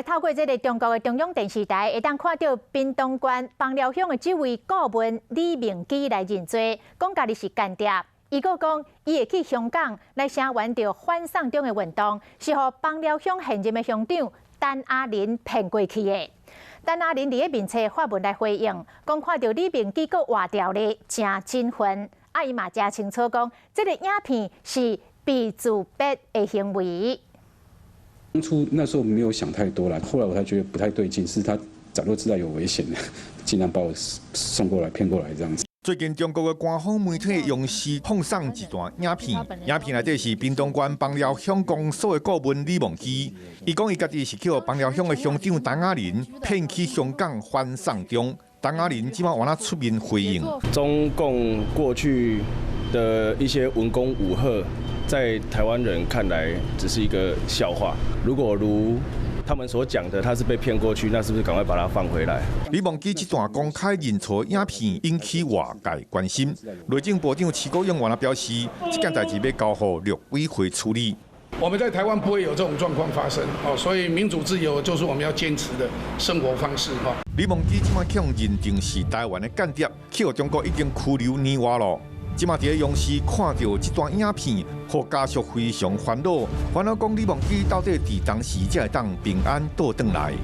透過這个中國的中央電視台，會當看著屏東縣枋寮鄉的這位顧問李明基來認罪，講家己是間諜。伊閣講，伊會去香港來聲援著反送中的運動，是予枋寮鄉現任的鄉長陳阿林騙過去的。陳阿林佇咧面冊發文來回應，講看著李明基閣活著咧，誠振奮。啊，伊嘛誠清楚講，這个影片是被自白的行為。當初那時候沒有想太多啦，後來我才覺得不太對勁，是他早就知道有危險，竟然把我送過來騙過來這樣子。最近中國的官方媒體央視放送一段影片，影片內底是屏東縣枋寮鄉公所的顧問李夢基，伊講伊家己是去予枋寮鄉的鄉長陳雅林騙去香港反送中，陳雅林這擺換來出面回應。中共過去的一些文攻武嚇，在台灣人看來只是一個笑話。如果如他們所講的，他是被騙過去，那是不是趕快把他放回來？李夢基這段公開認錯影片引起外界關心。內政部長徐國勇原來表示，這件代誌欲交予陸委會處理。我們在台灣不會有這種狀況發生，哦，所以民主自由就是我們要堅持的生活方式，哈。李夢基這擺予認定是台灣的間諜，去予中國已經拘留年外囉。這擺佇咧央視看著這段影片，予家屬非常煩惱，煩惱講李夢基到底佇當時才會當平安倒轉來。